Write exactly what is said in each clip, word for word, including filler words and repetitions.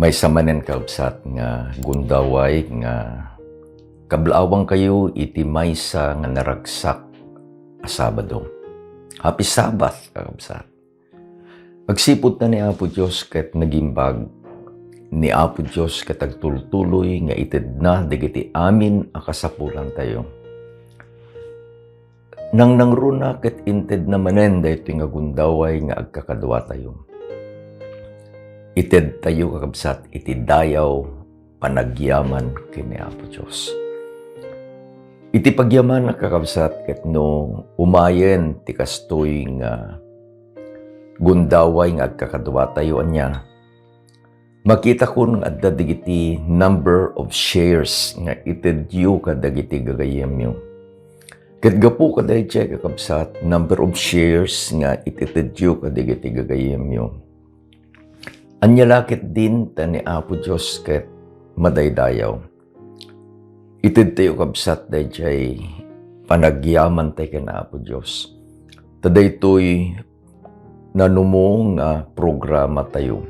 Maysa manen, kakabsat, nga gundaway nga kablaawangkayo iti maysa nga naragsak a Sabado. Happy Sabbath, kakabsat. Agsipud ta ni Apo Dios ket nagimbag, ni Apo Dios ket agtultuloy nga itedna dagiti amin a kasapulantayo. Nangnangruna ket intedna manen daytoy nga gundaway nga agkakaduatayo. Itedtayo, kakabsat, iti dayaw panagyaman ken ni Apo Dios. Iti pagyamanak, kakabsat, ket no umayen ti kastoy nga gundaway nga agkakaduatayo, ania, makitakon nga adda dagiti number of shares nga itedyo kadagiti gagayyemyo. Ket gapu kadaydiay, kakabsat, number of shares nga itedyo kadagiti gagayyemyo, ania la ketdin ta ni Apo Dios ket madaydayaw. Itedtayo, kabsat, daydiay panagyamantay ken Apo Dios. Ta daytoy nanumo nga programatayo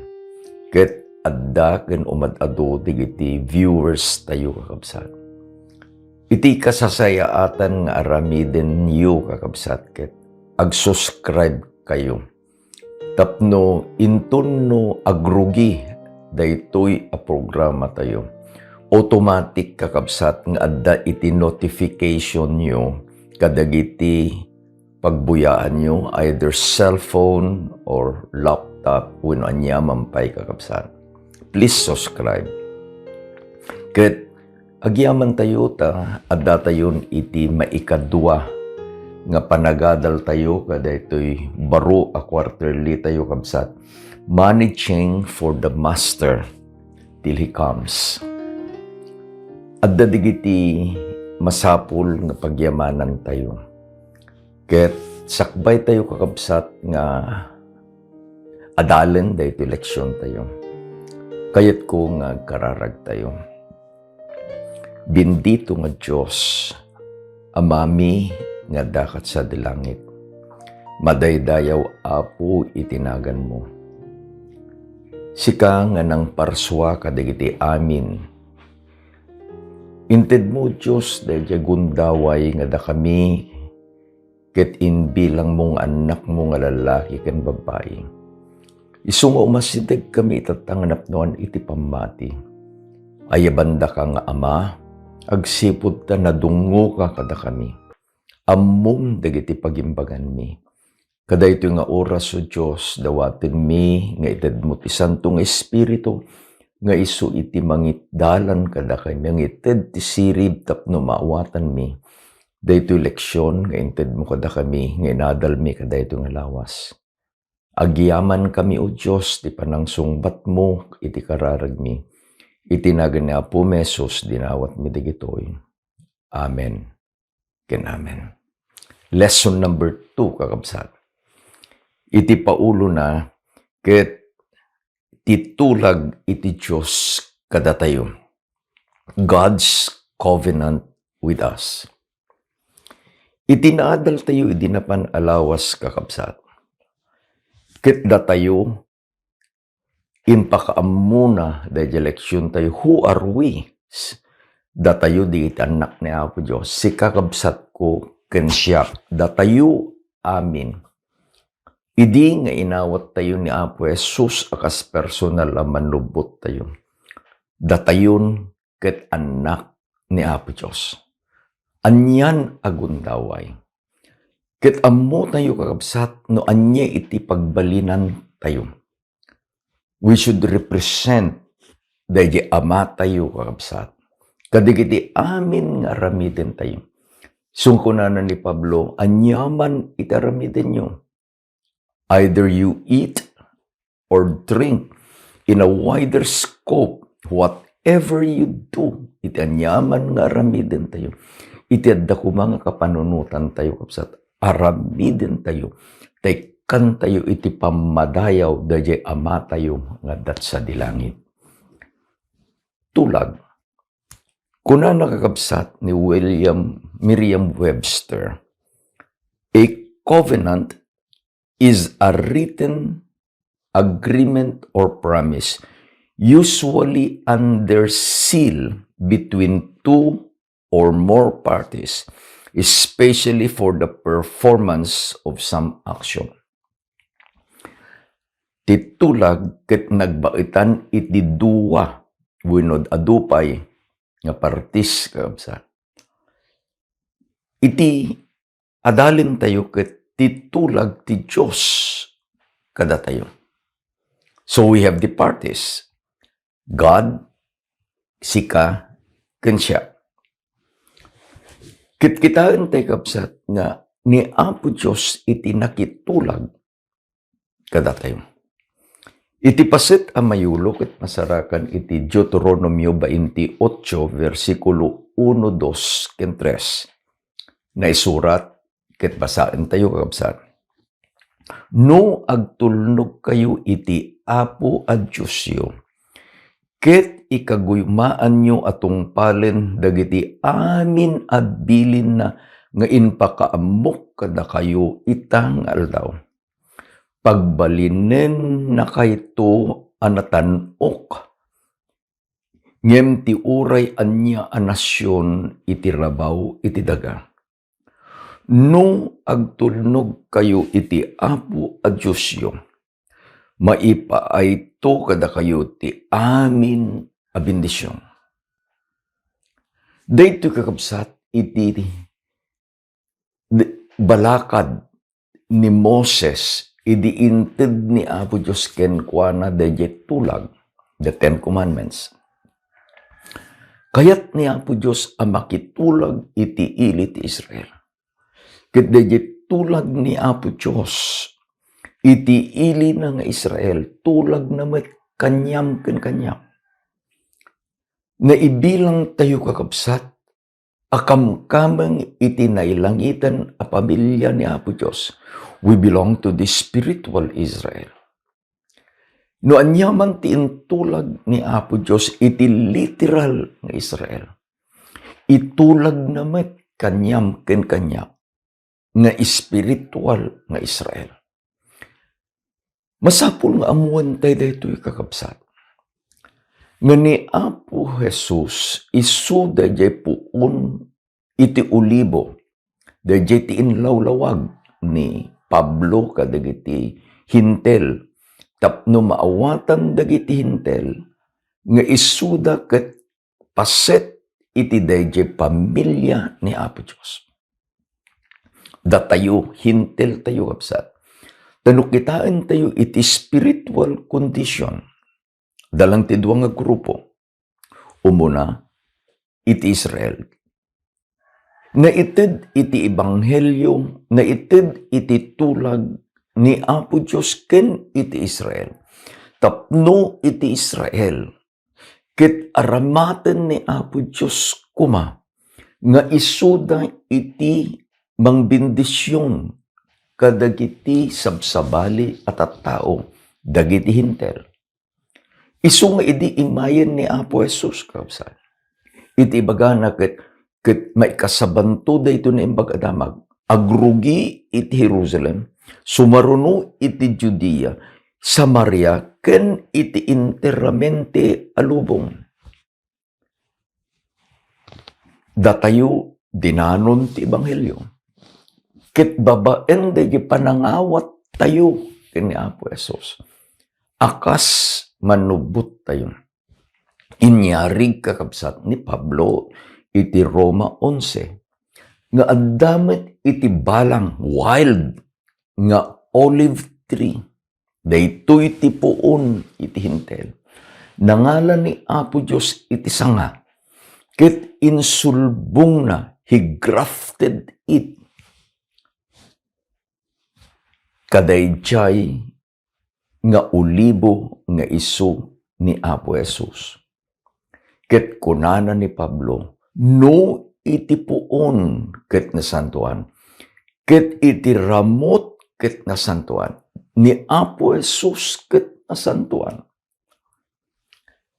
ket adda ken umad-ado dagiti viewers tayo, kakabsat. Iti kasasayaatan nga aramidenyo, kakabsat, ket ag-subscribe kayo. Tapno inton no agrugi daytoy a programatayo, automatic, kakabsat, nga adda iti notificationyo kadagiti pagbuyaanyo, either cellphone or laptop wenno aniaman pay, kakabsat. Please subscribe. Ket agyamantayo ta addatayon iti maikadua nga panagadaltayo kadaytoy baro a quarterly tayo, kabsat, Managing for the Master Till He Comes. Adda dagiti masapul nga pagyamanantayo. Ket sakbaytayo, kakabsat, nga adalen daytoy leksiontayo. Kayatko nga agkararagtayo. Bendito nga Dios, Amami nga adda ket sadi langit, madaydayaw, Apo, iti naganmo. Sika nga nangparsua kadagiti amin. Intedmo, Dios, daydiay gundaway nga dakami ket imbilangmo nga annakmo nga lallaki ken babbai. Isu nga umasidegkami itatta nga napnoan iti pammati. Ayabandaka nga Ama, agsipud ta nadungngoka kadakami. Ammom dagiti pagimbaganmi. Kadaytoy nga oras, O Dios, dawatenmi nga itedmo ti Santo nga Espiritu, nga isu iti mangitdalan kadakami, mangited ti sirib tapno maawatanmi daytoy leksion nga intedmo kadakami nga inadalmi kadaytoy nga lawas. Agyamankami, O Dios, ti panangsungbatmo iti kararagmi. Iti nagan ni Apomi Jesus, dinawatmi dagitoy. Amen ken amen. Lesson number two, kakabsat. Iti paulona ket ti tulag iti Dios kadatayo. God's covenant with us. Iti naadaltayo idi napan a lawas, kakabsat, ket datayo, impakaammona daydiay leksiontayo, who are we? Datayo di iti annak ni Apo Dios, sika, kabsatko, ken siak, datayo amin. Idi nga inawattayo ni Apo Jesus a kas personal a Mannubottayo, datayon ket annak ni Apo Dios. Anian a gundaway. Ket ammotayo, kakabsat, no ania iti pagbalinantayo. We should represent daydi Amatayo, kakabsat, kadagiti amin nga aramidentayo. Sungkunana ni Pablo, aniaman iti aramidenyo. Either you eat or drink in a wider scope, whatever you do, iti aniaman nga aramidentayo, iti adda koma nga kapanunotantayo, kabsat, aramidentayo, ta ikkantayo iti pammadayaw daydiay Amatayo nga adda sadi langit. Tulag. Kunana, kakabsat, ni William, Merriam-Webster, "A covenant is a written agreement or promise usually under seal between two or more parties, especially for the performance of some action. Ti tulag ket nagbaetan iti dua wenno adu pay nga partis, kakabsat. Iti adalentayo ket ti tulag ti Dios kadatayo. So we have the parties, God, sika, ken siak. Kitkitaentayo, kabsat, nga ni Apo Dios iti nakitulag kadatayo. Iti paset a mayulo ket masarakan iti Deuteronomio twenty-eight, versikulo uno, dos, ken tres. Naisurat ket basaentayo, kakabsat. No agtulnogkayo iti Apo a Diosyo, ket ikaguymaanyo a tungpalen dagiti amin a bilinna nga impakaammok kadakayo ita nga aldaw. Pagbalinennakayto a natan-ok, ngem ti uray ania a nasion iti rabaw iti daga. No agtulnogkayo iti Apo a Diosyo, maipaayto kadakayo ti amin a bendision. Daytoy, kakabsat, iti di-, balakad ni Moses idi inted ni Apo Dios kenkuana daydiay tulag, the Ten Commandments. Kayat ni Apo Dios a makitulag iti ili ti Israel. Ket daydiay tulag ni Apo Dios iti ilina nga Israel, tulagna met kaniam ken kaniam. Naibilangtayo, kakabsat, a kamkameng iti nailangiten a pamilia ni Apo Dios. We belong to the spiritual Israel. No ania man ti intulag ni Apo Dios iti literal nga Israel, itulagna met kaniam ken kaniak nga espiritual nga Israel. Masapul nga ammoentayo daytoy, kakabsat, nga ni Apo Jesus isu daydiay puon iti Olibo, daydiay ti inlawlawag ni Pablo kadagiti Hentil tapno maawatan dagiti Hentil nga isuda ket paset iti daydiay pamilia ni Apo Dios. Datayo, Hentiltayo, kabsat. Ta no kitaentayo iti spiritual condition, adda lang ti dua nga grupo. Umuna, iti Israel. Naited iti ebanghelio, naited iti tulag ni Apo Dios ken iti Israel. Tapno iti Israel, ket aramaten ni Apo Dios koma nga isuda iti mangbendision kadagiti sabsabali a tattao, dagiti Hentil. Isu nga idi imayen ni Apo Jesus, kabsat, iti ibagana ket, ket maikasabanto daytoy Naimbag a Damag, agrugi iti Jerusalem, sumaruno iti Judea, Samaria, ken iti enteramente a lubong. Datayo, dinanon ti ebanghelio. Ket babaen daydi panangawattayo ken ni Apo Jesus, a kas mannubbottayo. Inyarig, kakabsat, ni Pablo iti Roma onse nga adda met iti balang, wild, nga olive tree. Daytoy ti puon iti Hentil. Nangala ni Apo Dios iti sanga, ket insulbongna, he grafted it kadaydiay nga olibo nga isu ni Apo Jesus. Ket kunana ni Pablo, no iti puon ket nasantoan, ket iti ramut ket nasantoan, ni Apo Jesus ket nasantoan.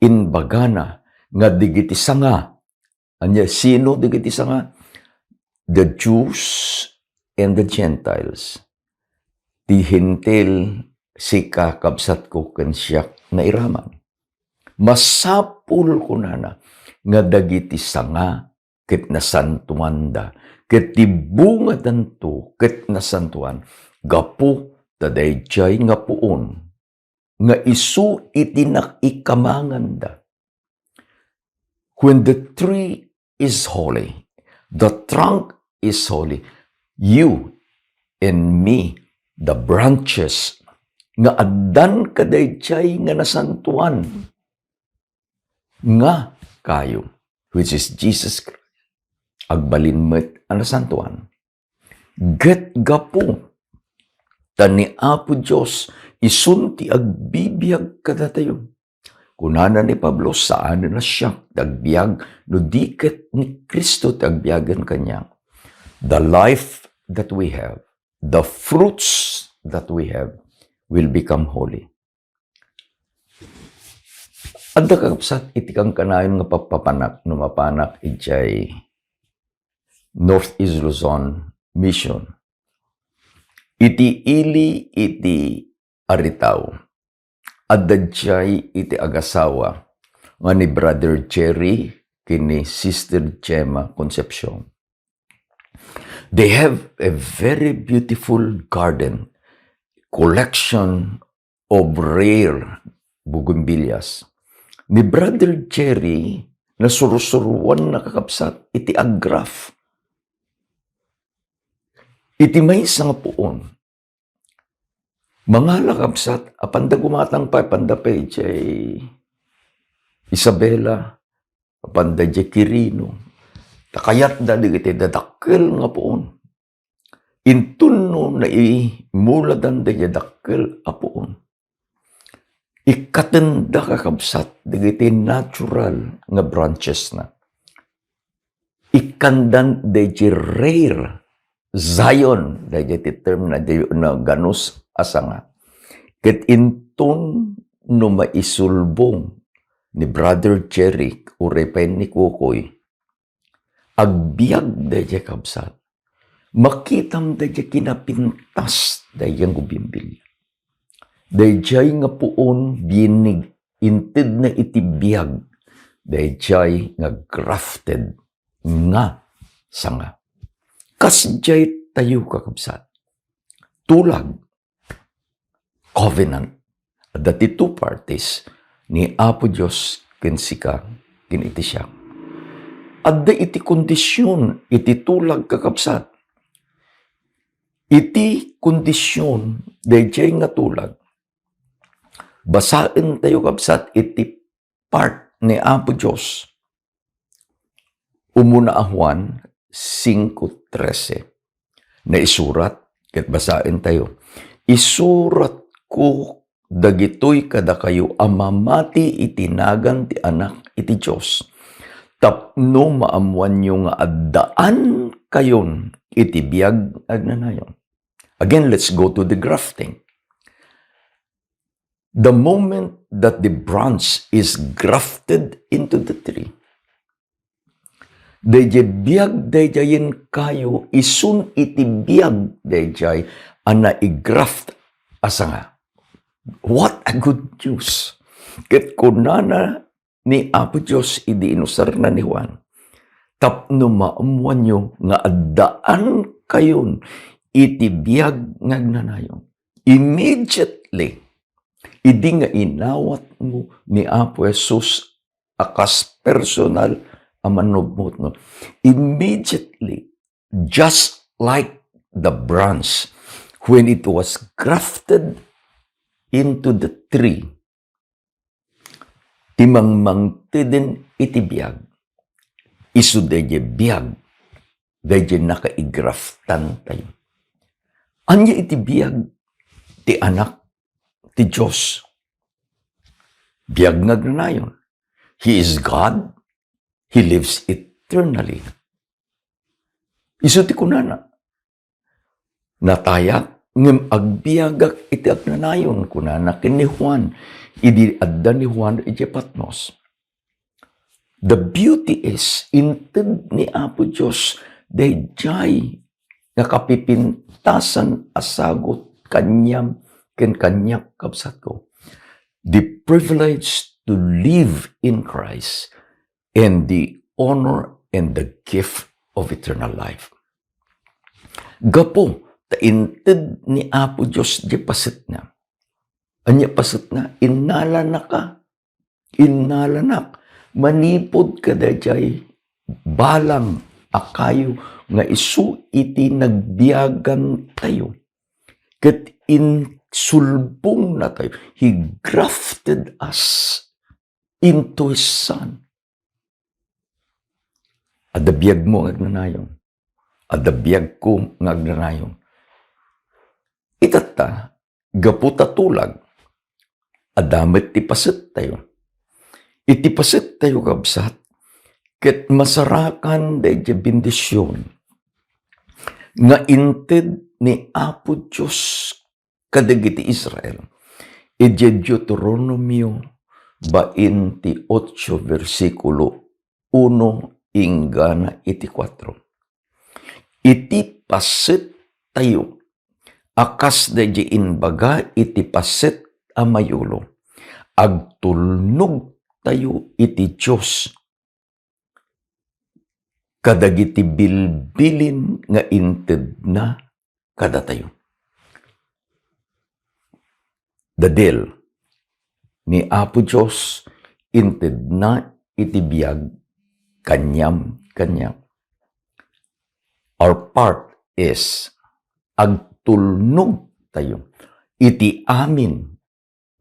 Imbagana nga dagiti sanga, ania, sino dagiti sanga? The Jews and the Gentiles. Ti Hentil, sika, kabsatko, ken siak, nairaman. Masapul, kunana, nga dagiti sanga ket nasantoanda, ket ti bungadanto ket nasantoan, gapu ta daydiay nga puon nga isu iti nakikamanganda. When the tree is holy, the trunk is holy, you and me, the branches, nga addan kadaydiay nga nasantoan nga kayo, which is Jesus Christ, agbalin met a nasantoan. Ket gapu ta ni Apo Dios isun ti agbibiag kadatayo. Kunana ni Pablo, "Saanen a siak ti agbiag no di ket ni Cristo ti agbiagen kaniak." The life that we have, the fruits that we have will become holy. Adda, kakabsat, iti kankanayon nga pappapanak no mapanak idiay North East Luzon Mission. Iti ili iti Aritao, adda diay iti agasawa nga ni Brother Jerry ken ni Sister Gemma Concepcion. They have a very beautiful garden, collection of rare bougainvilleas. Ni Brother Jerry, nasursuruanna, kakabsat, iti aggraft. Iti maysa nga puon, mangala, kabsat, apanda gumatang pay, apanda pay idiay Isabela, apanda idiay Quirino. Ta kayatda dagiti dadakkel nga puon. Inton no naimuladan daydiay dakkel a puon, ikkatenda, kakabsat, dagiti natural nga branchesna. Ikkandan daydiay rare Zion, daydiay ti term na, di, na ganus a sanga. Ket inton no maisulbong ni Brother Jerry, uray pay ni Kukoy, agbiag daydiay, kabsat. Makitam daydiay kinapintas daydiay nga bougainvillea. Daydiay nga puon, binig, intedna iti biag daydiay nga grafted nga sanga. Kasdiay tayo, kakabsat. Tulag, covenant. Adda ti two parties, ni Apo Dios ken sika, ken iti siak. Adda iti kondisyon iti tulag, kakabsat. Iti kondisyon daydiay nga tulag, basaentayo, kabsat, iti part ni Apo Dios. Umuna a Juan cinco trece. Naisurat, ket basaentayo, "Isuratko dagitoy kadakayo a mamati iti nagan ti Anak iti Dios, tapno maammoanyo nga addaankayon iti biag nga agnanayon." Again, let's go to the grafting. The moment that the branch is grafted into the tree, daydiay biag daydiayen kayo isun iti biag daydiay a naigraft a sanga. What a good news! Ket kunana ni Apo Dios idi inusarna ni Juan, "Tapno maammoanyo nga addaankayon iti biag nga agnanayon." Immediately, idi nga inawatmo ni Apo Jesus a kas personal a mannubotmo, immediately, just like the branch when it was grafted into the tree, ti mangmangteden iti biag, isu daydiay biag, daydiay nakaigraftantayo. Ania iti biag ti Anak ti Dios? Biag nga agnanayon. He is God. He lives eternally. Isu ti kunana, "Natayak, ngem agbiagak iti agnanayon," kunana ken ni Juan, idi adda ni Juan idiay Patmos. The beauty is, inted ni Apo Dios daydiay nga kapipintasan a sagut kaniam ken kaniak, kabsatko. The privilege to live in Christ and the honor and the gift of eternal life. Gapu ta inted ni Apo Dios diay pasetna. Ania pasetna? Innalanaka. Innalanak. Manipud kadaydiay balang a kayo nga isu iti nagbiagantayo. Ket insulbongnatayo. He grafted us into His Son. Adda biagmo nga agnanayon. Adda biagko nga agnanayon. Itatta, gapu ta tulag, adda met ti pasettayo. Iti pasettayo, kabsat, ket masarakan daydiay bendision nga inted ni Apo Dios kadagiti Israel. Idiay Deuteronomio bain ti ocho, bersikulo uno inggana iti kuatro. Iti pasettayo a kas daydiay inbaga iti paset a mayulo, agtulnogtayo iti Dios kadagiti bilbilin nga intedna kadatayo. Dadel ni Apo Dios intedna iti biag kaniam-kaniam. Our part is agtulnogtayo iti amin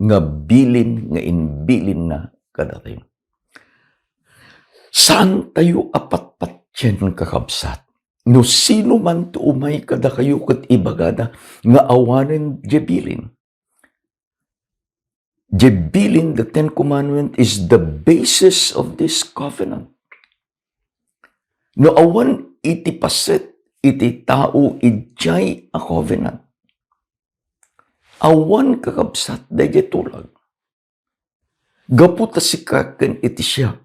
nga bilin nga inbilinna kadatayo. Saantayo a patpatien, kakabsat, no sino man ti umay kadakayo ket ibagada nga awanen diay bilin. Diay bilin, the Ten Commandment, is the basis of this covenant. No awan iti paset iti tao idiay a covenant, awan, kakabsat, daydiay tulag. Gapu ta sika ken iti siak,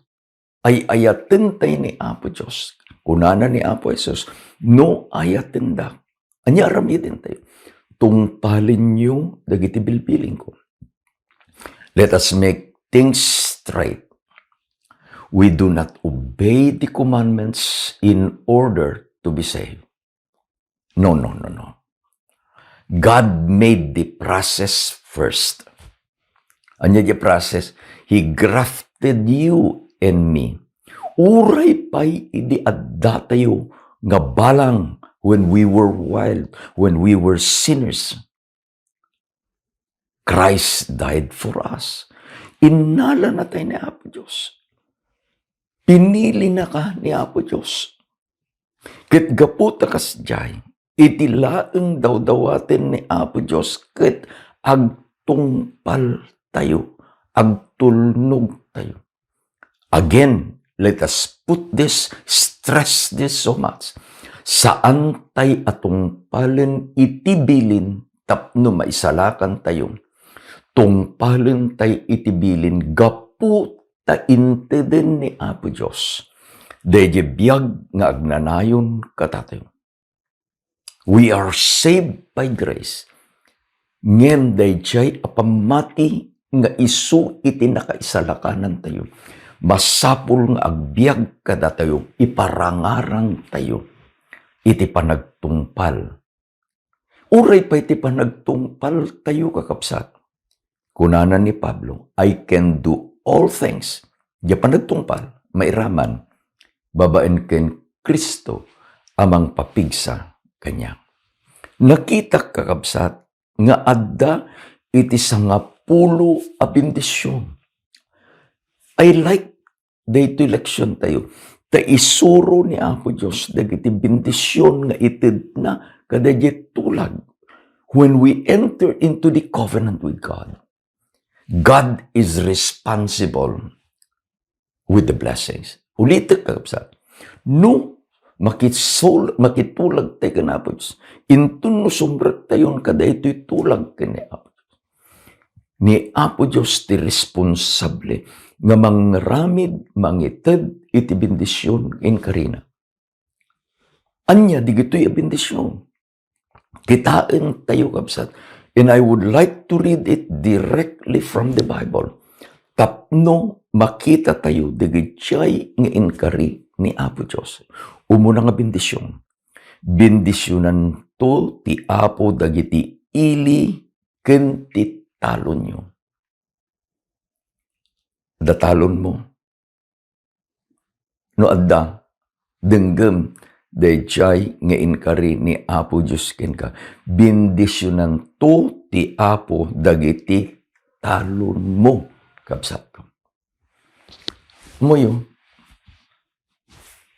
ay-ayatentay ni Apo Dios. Kunana ni Apo Jesus, "No ayatendak, ania aramidentayo? Tungpalenyo dagiti bilbilinko." Let us make things straight. We do not obey the commandments in order to be saved. No, no, no, no. God made the process first. Ania diay process? He grafted you and me. Uray pay idi addatayo nga balang, when we were wild, when we were sinners, Christ died for us. Innalanatay ni Apo Dios. Pinilinaka ni Apo Dios. Ket gapu ta kasdiay, iti laeng dawdawaten ni Apo Dios ket agtungpaltayo, agtulnogtayo. Again, let us put this, stress this so much. Saantay a tungpalen iti bilin tapno maisalakantayo. Tungpalentay iti bilin gapu ta inteden ni Apo Dios daydiay biag nga agnanayon kadatayo. We are saved by grace. Ngem daydiay a pammati nga isu iti nakaisalakanantayo, masapul nga agbiag kadatayo, iparangarangtayo iti panagtungpal. Uray pay ti panagtungpaltayo, kakabsat, kunana ni Pablo, "I can do all things." Diay panagtungpal, mairaman babaen ken Cristo a mangpapigsa kaniak. Nakitak, kakabsat, nga adda iti sangapulo a bendision. I like daytoy leksiontayo. Ta isuro ni Apo Dios dagiti bendision nga itedna kadaydiay tulag. When we enter into the covenant with God, God is responsible with the blessings. Ulitek, kakabsat. No makisol-, makitulagtay ken Apo Dios, inton no sumrektayon kadaytoy tulag ken ni Apo Dios, ni Apo Dios ti responsable nga mangaramid, mangited iti bendision inkarina. Ania digitoy a bendision? Kitaentayo, kabsat. And I would like to read it directly from the Bible. tapno makitatayo dagiti nga inkari ni Apo Dios. Umuna nga bendision. Bendisionanto ti Apo dagiti ili ken ti talonyo. Adda talonmo? No adda, denggem daydiay nga inkari ni Apo Dios kenka. Bendisionanto ti Apo dagiti talonmo, kabsatko. Ammoyo,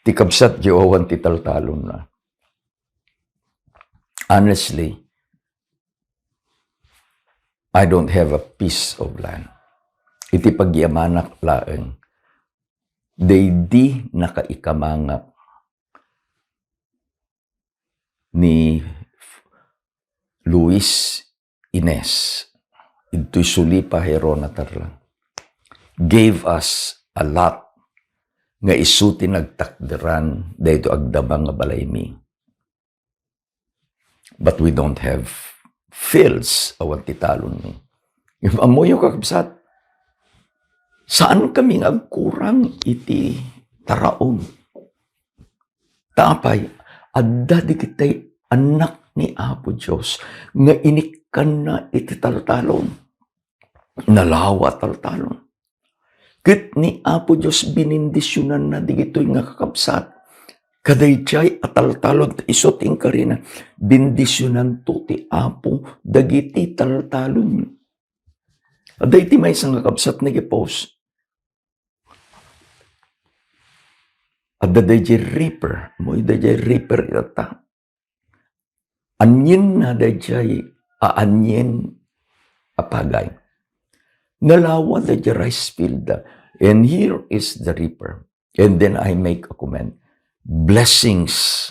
ti kabsat, di awan ti taltalonna. Honestly, I don't have a piece of land. Iti pagyamanak laeng, daydi nakaikamangak ni Luis Ines, idtoy Sulipa, Gerona, Tarlac, gave us a lot nga isu ti nagtakderan daytoy agdama nga balaymi. But we don't have fields, awan ti talonmi. Ammoyo, kakabsat, saan kami nga agkurang iti taraon. Ta apay, adda dagiti annak ni Apo Dios nga inikkanna iti taltalon. Nalawa taltalon. Ket ni Apo Dios binindisionanna dagitoy nga kakabsat. Kadaydiay a taltalon, isu ti inkarina, bendisionanto ti Apo dagiti taltalon. Adda iti maysa nga kabsat nga nag-post. Adda daydiay reaper. Ammoyo daydiay reaper itatta. Anienna daydiay a anien a pagay. Nalawa daydiay rice field da. And here is the reaper. And then I make a comment. Blessings.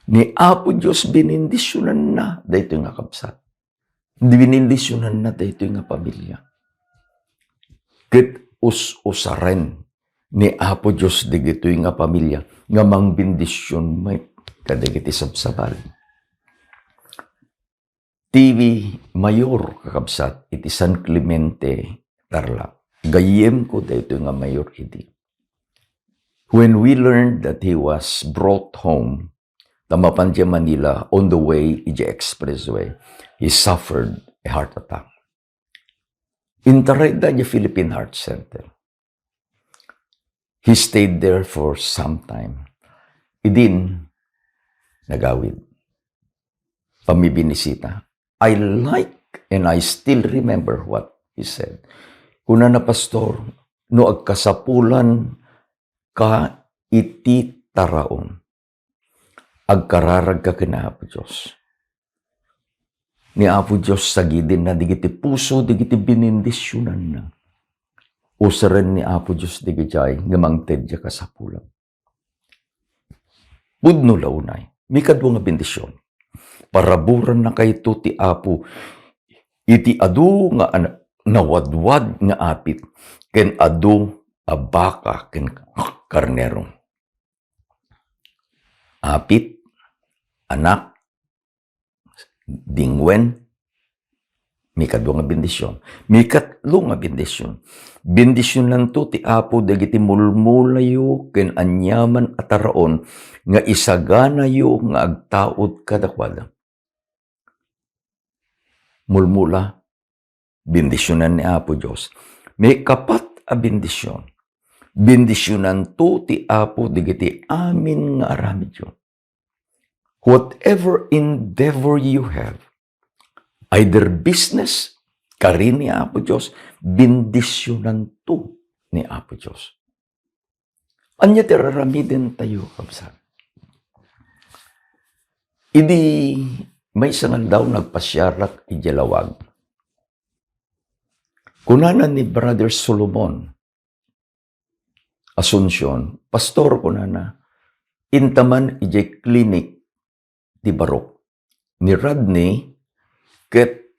Ni Apo Dios binindisionanna daytoy nga kabsat. Binindisionanna daytoy nga pamilia. Ket us-usaren ni Apo Dios dagitoy nga pamilia nga mangbendision met kadagiti sabsabali. Ti mayor, kakabsat, iti San Clemente, Tarlac. Gayyemko daytoy nga mayor idi. When we learned that he was brought home, ta mapan diay Manila, on the way idiay expressway, he suffered a heart attack. Intaray da idiay Philippine Heart Center. He stayed there for some time. Idin, nagawid. Pamibinisita. I like and I still remember what he said. Kunana, "Pastor, no agkasapulan ka iti taraon, agkararagka ken Apo Dios." Ni Apo Dios, sagidenna dagiti puso dagiti binindisionanna. Usaren ni Apo Dios dagijay nga mangted idiay kasapulan. Pudno la unay, mikadua nga bendision. Paraburannakayto ti Apo iti adu nga an-, nawadwad nga apit, ken adu a baka ken karnero. Apit, anak, dingwen, mikadua nga bendision. Mikatlo nga bendision. Bendisionanto ti Apo dagiti mulmulayo ken aniaman a taraon nga isaganayo nga agtaud kadakuada. Mulmula, bendisionan ni Apo Dios. Mikapat a bendision. Bendisionanto ti Apo dagiti amin nga aramidyo. Whatever endeavor you have, either business, kari ni Apo Dios, bendisionanto ni Apo Dios. Ania ti aramidentayo, kabsat? Idi maysa nga aldaw, nagpasiarak idiay lawag. Kunana ni Brother Solomon Asuncion, "Pastor," kunana, "intaman idiay klinik ti barok." Ni Rodney ket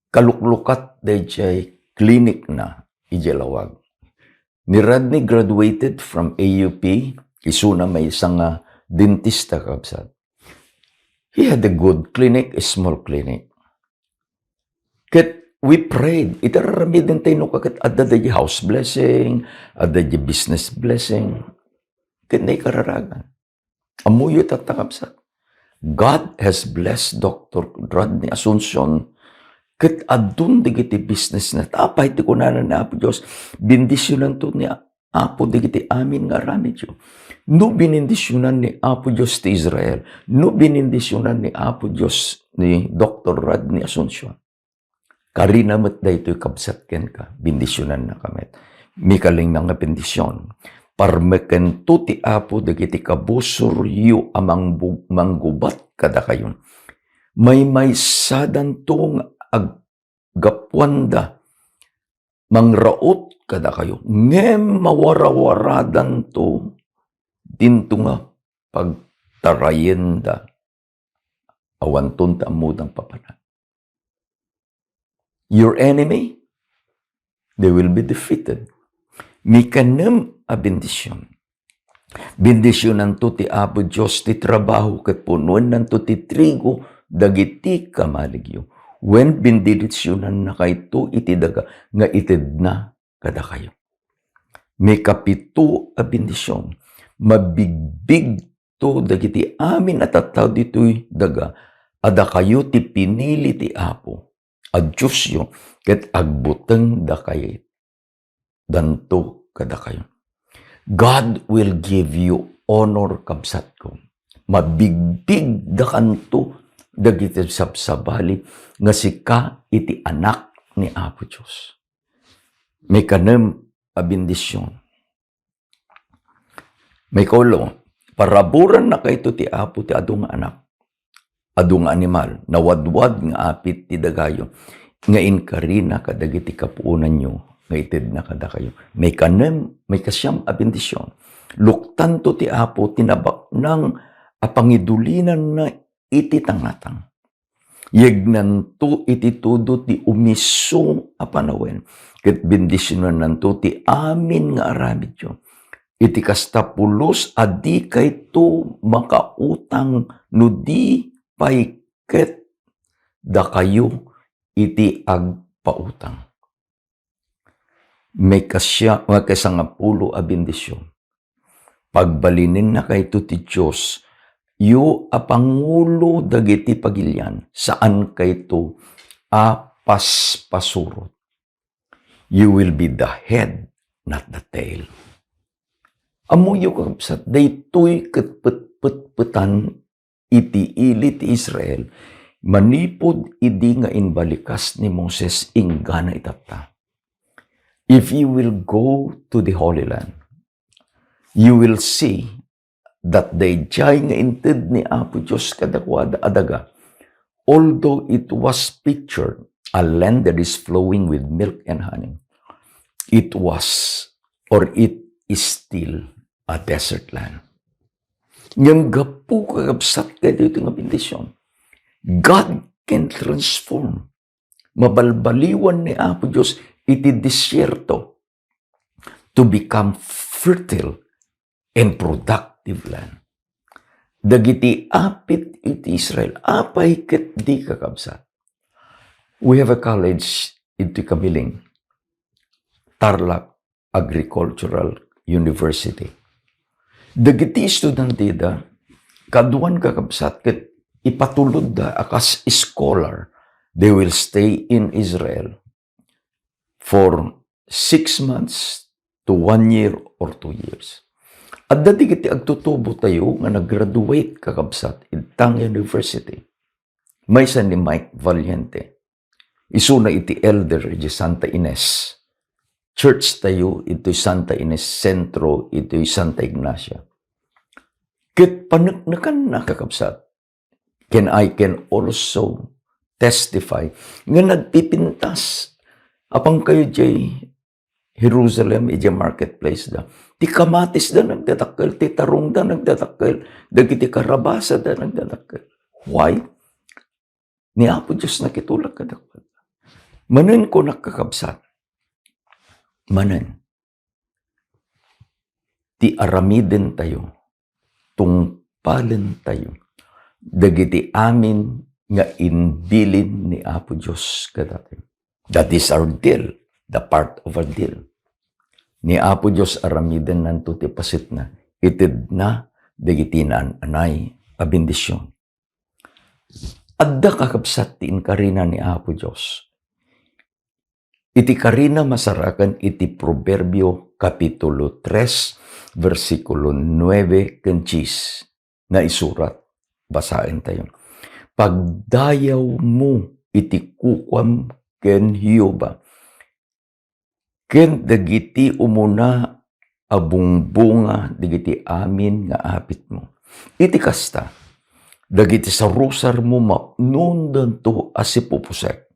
kaluklukat daydiay klinikna idiay lawag. Ni Rodney graduated from A U P, isuna maysa nga dentista, kabsat. He had a good clinic, a small clinic. Ket we prayed. Iti aramiden tayo no kaket adda daydi house blessing, adda daydi business blessing. Ket naikararagan. Ammoyo tatta, kabsat. God has blessed Doctor Rodney Asuncion ket adun dagiti business na. Apay ti kunana ni Apo Dios, bendisionanto ni Apo dagiti amin nga aramidyo. No binindisionan ni Apo Dios ti Israel, no binindisionan ni Apo Dios ni Doctor Rodney Asuncion, karina met daytoy, kabsat, kenka, bendisionannaka met. Mikalingna nga bendision. Parmekento ti Apo dagiti kabusoryo a mangbug-, manggubat kadakayo. Maymaysadanto nga ag-, gapuanda mangraut kadakayo, ngem mawarawaradanto dinto nga pagtarayenda. Awanton ta ammodang papanan. Your enemy, they will be defeated. Mikanem a bendision. Bendisionanto ti Apo Dios ti trabaho ket punuennanto ti trigo dagiti kamaligyo. Wen bendisionannakayto iti daga nga itedna kadakayo. Mikapito a bendision. Mabigbigto dagiti amin a tattao ditoy daga a dakayo ti pinili ti Apo a Diosyo ket agbuteng dakay danto kadakayo. God will give you honor, kabsatko. Mabigbigdakanto dagiti sabsabali nga sika iti anak ni Apo Dios. Mikanem a bendision. Maikaulo, paraburannakayto ti Apo ti adu nga anak, adu nga animal, nawadwad nga apit ti dagayo, nga inkarina kadagiti kapuonanyo nga itedna kadakayo. Maikanem, maikasiam a bendision. Luktanto ti Apo ti nabaknang a pangidulinanna iti tangatang. Yegnanto iti tudo ti umiso a panawen, ket bendisionannanto ti amin nga aramidyo. Iti kasta pulos a dikayto makautang no di pay ket dakayo iti agpautang. Maikasia-, maikasangapulo a bendision. Pagbalinennakayto ti Dios, yo a pangulo dagiti pagilian, saankayto a paspasurot. You will be the head, not the tail. Ammoyo, kakabsat, daytoy ket petpetpetan iti ili ti Israel, manipud idi nga imbalikas ni Moses inggana itatta. If you will go to the Holy Land, you will see that daydiay nga inted ni Apo Dios kadakuada a daga, although it was pictured a land that is flowing with milk and honey, it was, or it is still, a desert land. Ngem gapu, kakabsat, kadaytoy nga bendision, God can transform. Mabalbaliwan ni Apo Dios iti desierto to become fertile and productive land. Dagiti apit iti Israel, apay ket di, kakabsat? We have a college iti Kamiling, Tarlac Agricultural University. Dagiti estudianteda, kaduan, kakabsat, ket ipatulodda a kas scholar. They will stay in Israel for six months to one year or two years. Adda dagiti agtutubo tayo nga nag-graduate, kakabsat, id Tang University. Maysa ni Mike Valiente. Isuna iti elder iti Santa Ines. Church tayo iti Santa Ines Centro, iti Santa Ignacia. Ket paneknekanna, kakabsat, ken I can also testify nga nagpipintas. Apankayo diay Jerusalem, idiay marketplace da. Ti kamatis da nagdadakkel, ti tarong da nagdadakkel, dagiti karabasa da nagdadakkel. Why? Ni Apo Dios nakitulak kadakuada. Manen, kunak, kakabsat. Manen. Ti aramiden tayo, tungpalen tayo dagiti amin nga imbilin ni Apo Dios kadatayo. That is our deal, the part of our deal. Ni Apo Dios aramidennanto ti pasetna, itedna dagiti naan-anay a bendision. Adda, kakabsat, ti inkarina ni Apo Dios. Iti karina masarakan iti Proverbio Kapitulo tres, bersikulo nuebe ken dies. Naisurat, basaentayo. Pagdayawmo iti kukuam ken Jehovah, ken dagiti umuna a bungbunga dagiti amin nga apitmo. Iti kasta, dagiti sarusarmo mapnondanto a sipupusek,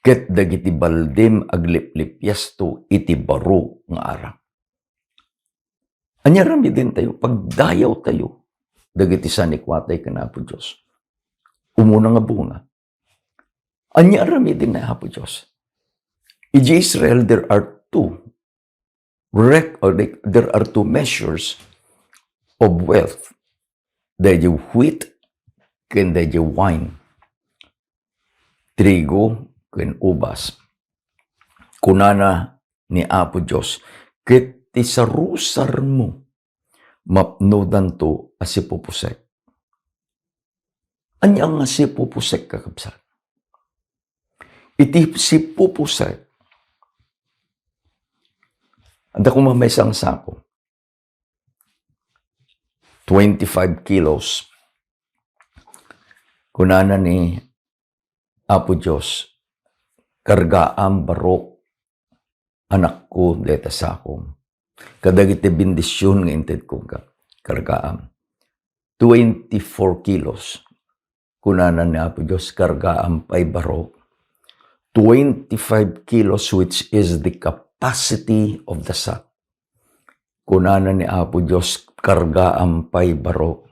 ket dagiti baldem agliplipiasto iti baro nga arak. Ania aramidentayo? Pagdayawtayo dagiti sanikuatay ken Apo Dios. Umuna nga bunga. Ania aramiden ni Apo Dios? Iti Israel, there are two rec-, or like, there are two measures of wealth. Daydi wheat ken daydi wine. Trigo ken ubas. Kunana ni Apo Dios, ket ti sarusarmo mapnodanto a sipupusek. Ania nga sipupusek, kakabsat? Iti sipupusek, adda koma maysa nga sako. Twenty-five kilos. Kunana ni Apo Dios, "Kargaam, barok, anakko, dayta sakom. Kadagiti bendision nga intedko ka, kargaam." Twenty-four kilos. Kunana ni Apo Dios, "Kargaam pay, barok." Twenty-five kilos, which is the capacity of the sack. Kunana ni Apo Dios, "Kargaam pay, barok."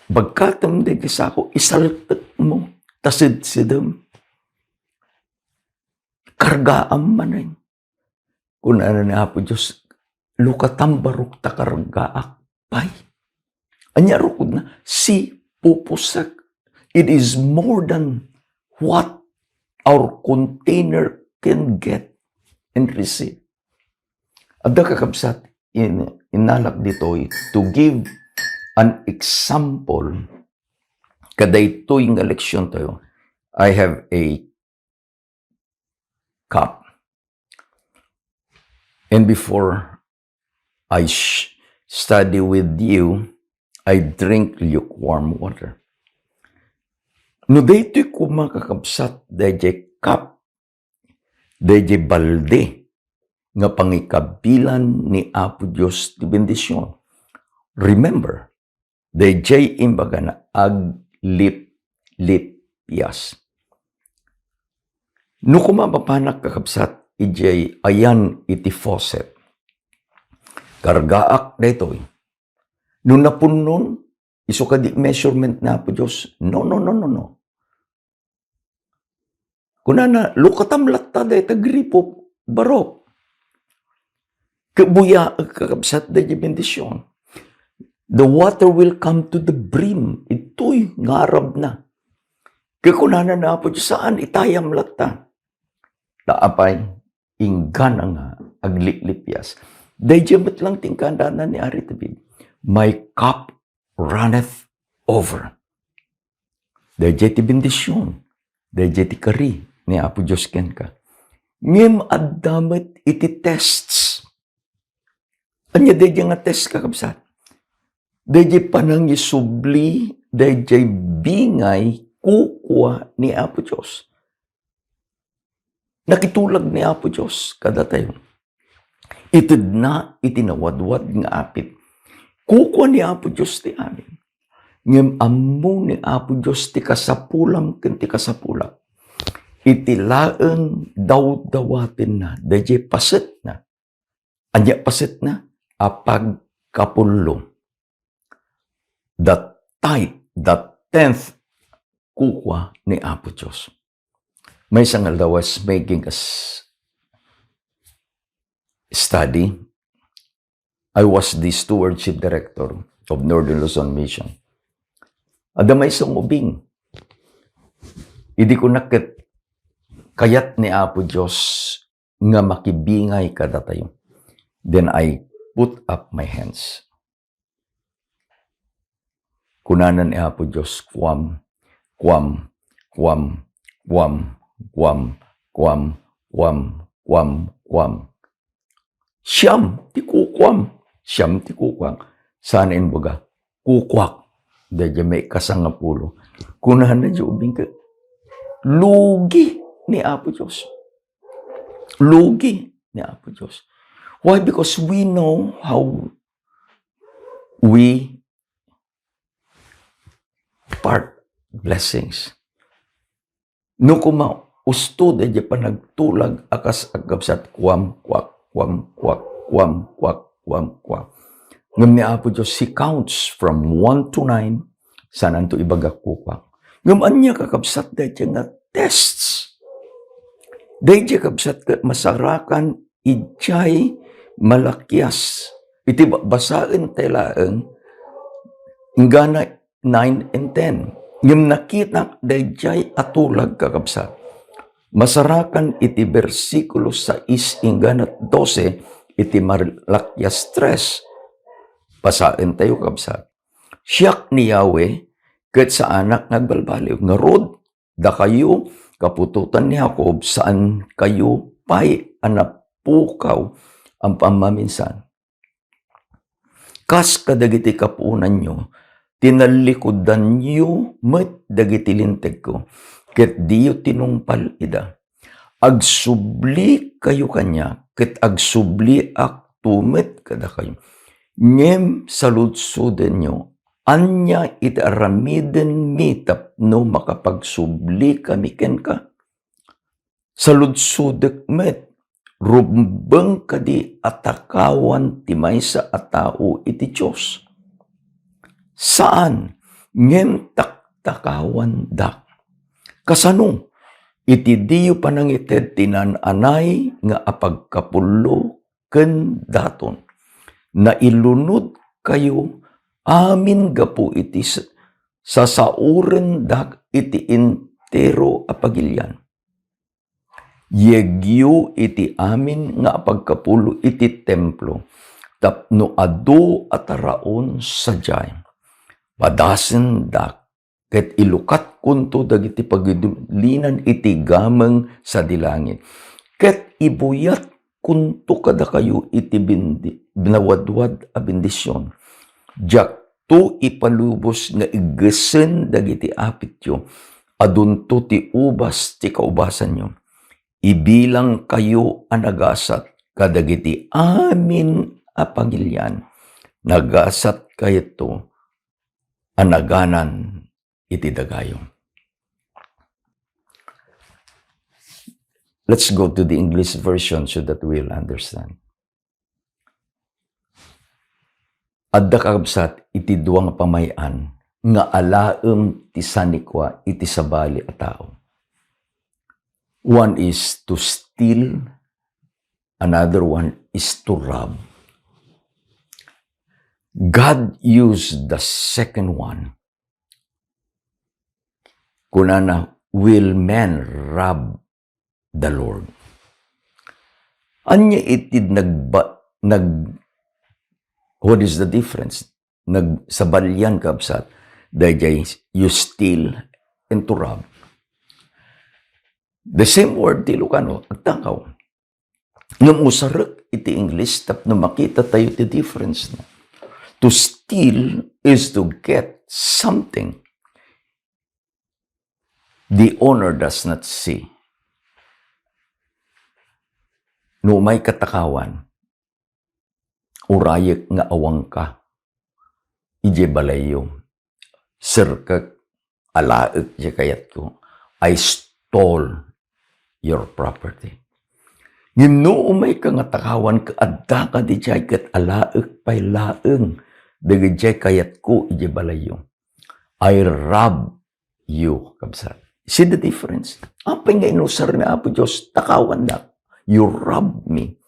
Bagkatem daydi sako, isaltekmo, ta sidsidem. Kargaam manen. Kunana ni Apo Dios, "Lukatam, barok, ta kargaak pay." Ania rukodna? Sipupusek. It is more than what our container can get and receive. Adda, kakabsat, in, inalak ditoy to give an example kadaytoy nga leksion tayo. I have a cup. And before I sh-, study with you, I drink lukewarm water. No daytoy koma, kakabsat, dayjay cup, dayjay balde nga pangikabilan ni Apo Dios ti bendision. Remember, dayjay imbagana agliplippias. No koma mapanak, kakabsat, idiay ayan iti faucet, kargaak daytoy. No napunnon, isu kadi measurement ni Apo Dios? No, no, no, no, no. Kunana, "Lukatam latta dayta gripo, barok." Ket buyaek, kakabsat, daydi bendision. The water will come to the brim. Itoy ngarabna. Ket kunana ni Apo Dios, "Saan, itayam latta." Ta apay, inggana nga agliplippias. Dayjay met lang ti inggana ni Ari David, "My cup runneth over." Dayjay ti bendision, dayjay ti kari ni Apo Dios kenka. Ngem adda met iti tests. Ania dayjay nga test, kakabsat? Dayjay panangisubli, dayjay bingay kukua ni Apo Dios. Nakitulag ni Apo Dios kadatayo. Itedna iti nawadwad nga apit. Kukua ni Apo Dios ti amin. Ngem ammo ni Apo Dios ti kasapulam ken ti kasapulak. Iti laeng dawdawatenna, dayjay pasetna. Ania pasetna? A pagkapullo. The tithe, the tenth, kukua ni Apo Dios. Maysa nga aldaw, I was making a s-, study. I was the stewardship director of Northern Luzon Mission. Adda maysa nga ubing. Idi kunak ket, Kayat ni Apo Dios nga makibingay kadatayo. Then I put up my hands. Kunana ni Apo Dios, "Kuam, kuam, kuam, kuam, kuam, kuam, kuam, kuam, kuam." Siam ti kukuam. Siam ti kukuam. Sana imbaga, kukuak. Daydiay maikasangapulo. Kunana diay ubing ket, lugi ni Apo Dios. Lugi ni Apo Dios. Why? Because we know how we part blessings. No koma, usto daydiay panagtulag a kas agkabsat, kuam, kuak, kuam, kuak, kuam, kuak, kuam, kuak. Ngem ni Apo Dios, He counts from one to nine, sananto ibaga kukuak. Ngem ania, kakabsat, daydiay nga tests? Daydiay, kabsat, ket masarakan idiay Malakias. Iti ba-, basaentayo laeng, inggana nine and ten. Ngem nakitak daydiay a tulag, kakabsat. Masarakan iti bersikulo sais inggana dose iti Malakias tres. Basaentayo, kabsat. Siak ni Yahweh, ket saanak nga agbalbaliw. Ngarud, dakayo, kaputotan ni Jacob, saankayo pay a napukaw a pammaminsan. Kas kadagiti kapuonanyo, tinallikudanyo met dagiti lintegko, ket diyo tinungpal ida. Agsublikayo kaniak, ket agsubliakto met kadakayo. Ngem saludsodenyo, ania iti aramidenmi tapno makapagsublika mi kenka? Saludsodek met, rumbeng kadi a takawan ti maysa a tao iti Dios? Saan, ngem taktakawandak. Kasano? Iti diyo panangited ti naan-anay nga apagkapullo ken daton. Nailunodkayo amin gapu iti s-, sasaorendak iti entero a pagilian. Yegyo iti amin nga apagkapullo iti templo tapno adu a taraon sadiay. Padasendak ket ilukatkonto dagiti pagidulinan iti gameng sadi langit, ket ibuyatkonto kadakayo iti bendi-, nawadwad a bendision. Diakto ipalubos nga iggesen dagiti apityo, adunto ti ubas ti kaubasanyo. Ibilangkayo a nagasat kadagiti amin a pagilian. Nagasatkayto a naganan iti dagayo. Let's go to the English version so that we'll understand. Adda, kakabsat, iti dua nga pamay-an nga alaem ti sanikua iti sabali a tao. One is to steal, another one is to rob. God used the second one. Kunana, "Will men rob the Lord?" Ania iti nagba-, nag-, what is the difference? Nagsabalian, kabsat, daydiay you steal and to rob. The same word ti Ilocano, agtakaw. Ngem usarek iti English tapno makita tayo ti difference na. To steal is to get something the owner does not see. No umay katakawan, urayek nga awangka idiay balayyo. Serkek, alaek diay kayatko. I stole your property. Ngem no umayka nga takawan ket adda kadi diay ket alaek pay laeng dagidiay kayatko idiay balayyo. I rob you, kabsat. See the difference? Apay nga inusar ni Apo Dios, takawandak. You rob me.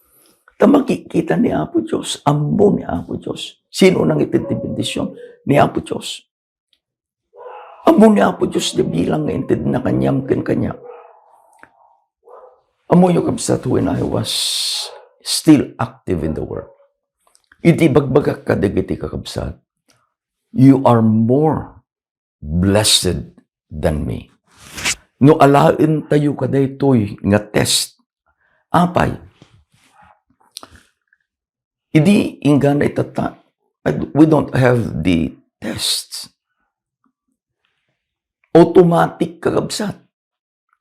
Ta makikita ni Apo Dios, ammo ni Apo Dios. Sino nangited ti bendision? Ni Apo Dios. Ammo ni Apo Dios ti bilang nga intedna kaniam ken kaniak. Ammoyo, kabsat, when I was still active in the work, iti bagbagak kadagiti kakabsat, "You are more blessed than me." No alaentayo kadaytoy nga test, apay, idi inggana itata, we don't have the tests. Automatic, kakabsat,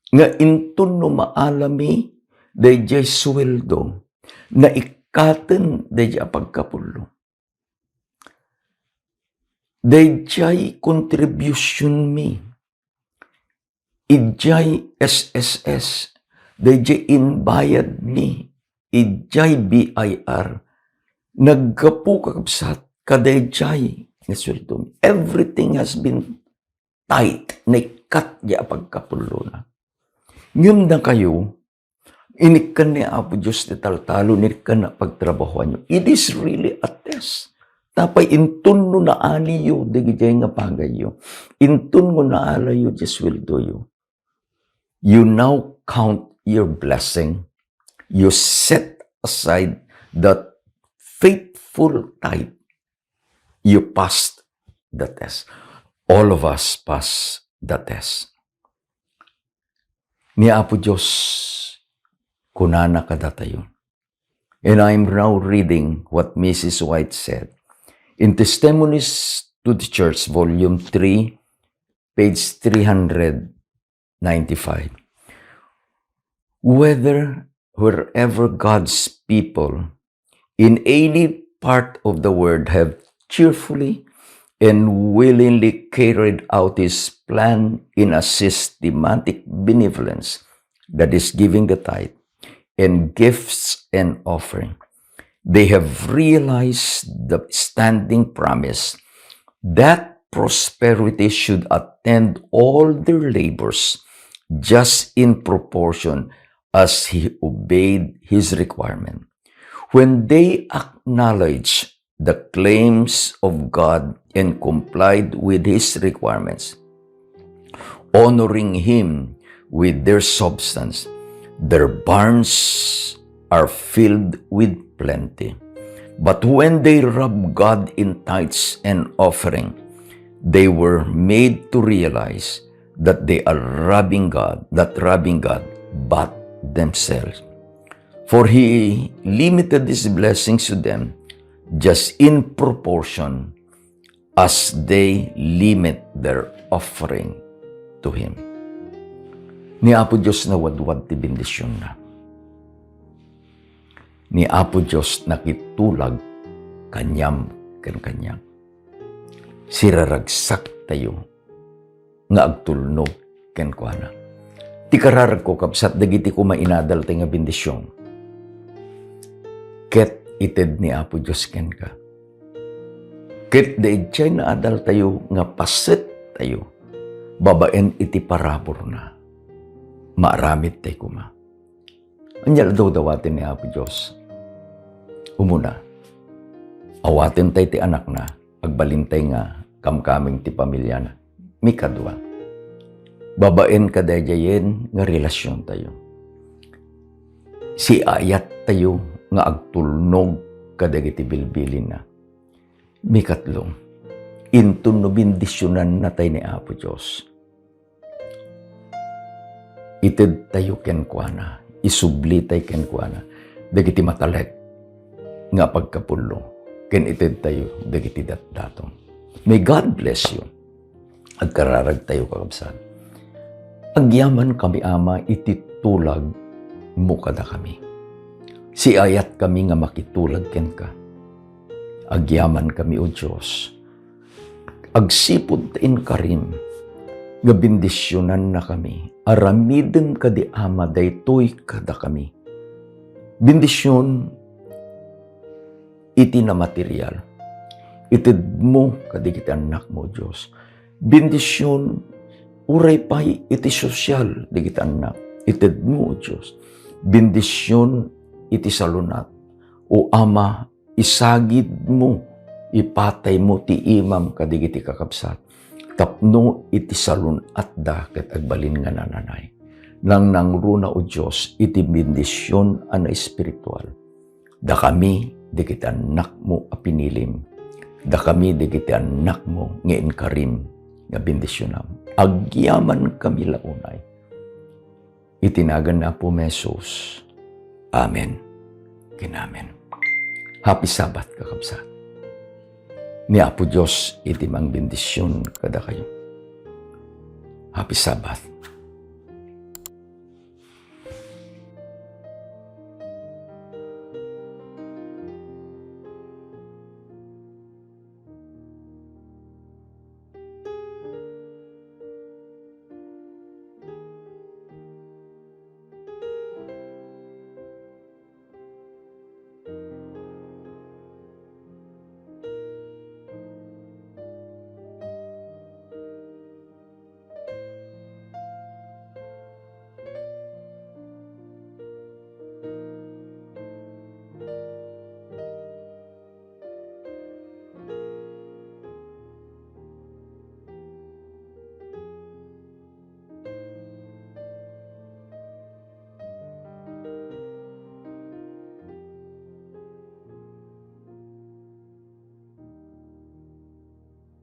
nga inton no maalami daydiay sueldo, naikkaten daydiay a pagkapullo. Daydiay contribution mi, idiay S S S, daydiay imbayad mi, idiay B I R, naggapu, kakabsat, kadaydiay nga sueldo mi. Everything has been tight, naikkat diay a pagkapullona. Ngem dakayo, inikkan ni Apo Dios ti taltalo, inikkan a pagtrabahoanyo. It is really a test. Tapay inton no naaniyo dagiti nga pagayyo, inton no naalayo ti sueldoyo, you now count your blessing. You set aside that faithful tithe. You passed the test. All of us pass the test. Ni Apo Dios, kunana kadatayo. And I'm now reading what Missus White said in Testimonies to the Church, Volume three, page three hundred ninety-five. Whether, wherever God's people in any part of the world have cheerfully and willingly carried out his plan in a systematic benevolence, that is, giving the tithe and gifts and offering, they have realized the standing promise that prosperity should attend all their labors just in proportion as he obeyed his requirement. When they acknowledge the claims of God and complied with his requirements, honoring him with their substance, their barns are filled with plenty. But when they rob God in tithes and offering, they were made to realize that they are robbing God, not robbing God, but themselves. For he limited his blessings to them just in proportion as they limit their offering to him. Ni Apo Dios nawadwad ti bendisionna. Ni Apo Dios nakitulag kaniam ken kaniak. Siraragsak tayo nga agtulnog kenkuana. Ti kararagko, kabsat, dagiti koma inadaltayo nga bendision, ket ited ni Apo Dios kenka. Ket daydiay naadaltayo nga paset tayo babaen iti paraburna, maaramid tayo koma. Ania la dawdawaten ni Apo Dios? Umuna, awaten tay ti anakna, agbalin tay nga kamkameng ti pamiliana. Mikadua, babaen kadaydiayen nga relasion tayo, siayat tayo nga agtulnog kadagiti bilbilinna. Mikatlo, inton no bendisionanna tay ni Apo Dios, ited tayo kenkuana, isubli tay kenkuana dagiti matalek nga pagkapullo, ken ited tayo dagiti datdaton. May God bless you. Agkararag tayo, kakabsat. Agyaman kami, Ama, iti tulag mo kadakami. Siayat kami nga makitulag kenka. Agyaman kami, O Dios, agsipud ta inkarim nga bendisionanna kami. Aramidem kadi, Ama, daytoy kadakami. Bendision iti namaterial, itedmo kadagiti annakmo, Dios. Bendision uray pay iti sosial dagiti annak, itedmo, Dios. Bendision iti salun-at. O Ama, isagidmo, ipataymo ti imam kadagiti kakabsat tapno iti salun-atda ket agbalin nga nananay. Nangnangruna, O Dios, iti bendision a naespiritual. Dakami dagiti annakmo a pinilim. Dakami dagiti annakmo nga inkarim nga bendisionam. Agyaman kami la unay. Iti nagan ni Apo Jesus. Amen. Ken amen. Happy Sabbath, kakabsat. Ni Apo Dios iti mangbendision kadakayo. Happy Sabbath.